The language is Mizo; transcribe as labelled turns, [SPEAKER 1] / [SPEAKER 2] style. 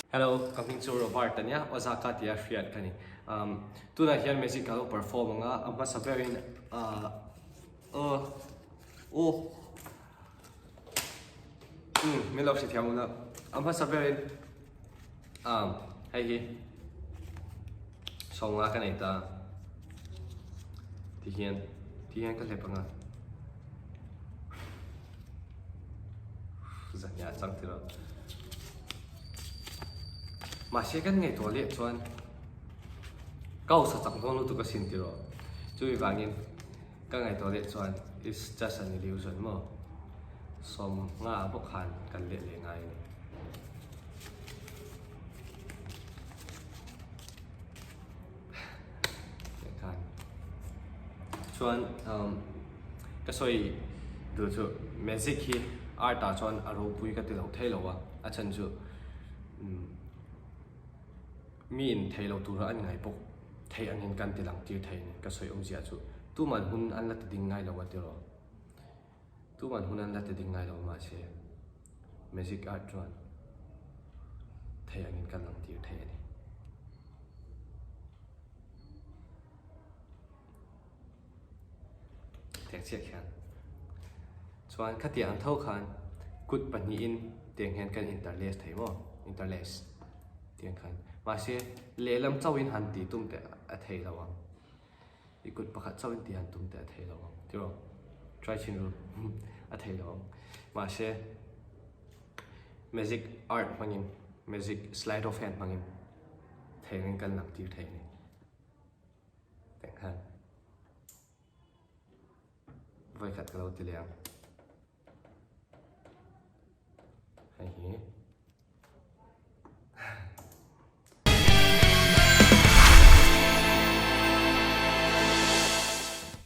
[SPEAKER 1] Hello, ka hming chu Robert ania, Osaka tia hriat ka ni. Um, tunah hian music ka lo perform anga, a hmasa berin uh, uh, uh, um, min lo hrethiam ula, a hmasa berin um, hei hi sawmnga ka nei ta, ti hian, ti hian ka hlep anga. Zahnia chang ti lo. Mahse kan ngaihtuah leh chuan kau sa chak dawn lutuk asin ti rawh. Chumi vangin ka ngaihtuah leh chuan it's just an illusion maw. Sawm nga bawk khan kan leh leh ngai a ni. Khan chuan um ka sawi duh chu magic hi art ah chuan a ropui ka ti lo thei lo a a chhan chu umm mi in thei lo tura an ngai bawk thei angin kan ti lang tir thei a ni ka sawi awmzia chu tuman hun an la ti ding ngai lo a tiraw tuman hun an la ti ding ngai lo mahse magic art chuan thei angin kan lang tir thei a ni. Tiang chiah khian chuan khatiang ang tho khan kut pahnihin tiang hian kan interlace thei maw interlace tiang khan mahse lehlam chauhin han tih tum teh a thei lo ang i kut pakhat chauhin tih han tum teh a thei lo ang tiraw try chhin ru a thei lo ang mahse magic art hmangin magic sleight of hand hmangin theirin kan lang tir thei a ni. Teh khan voi khat ka lo ti leh ang.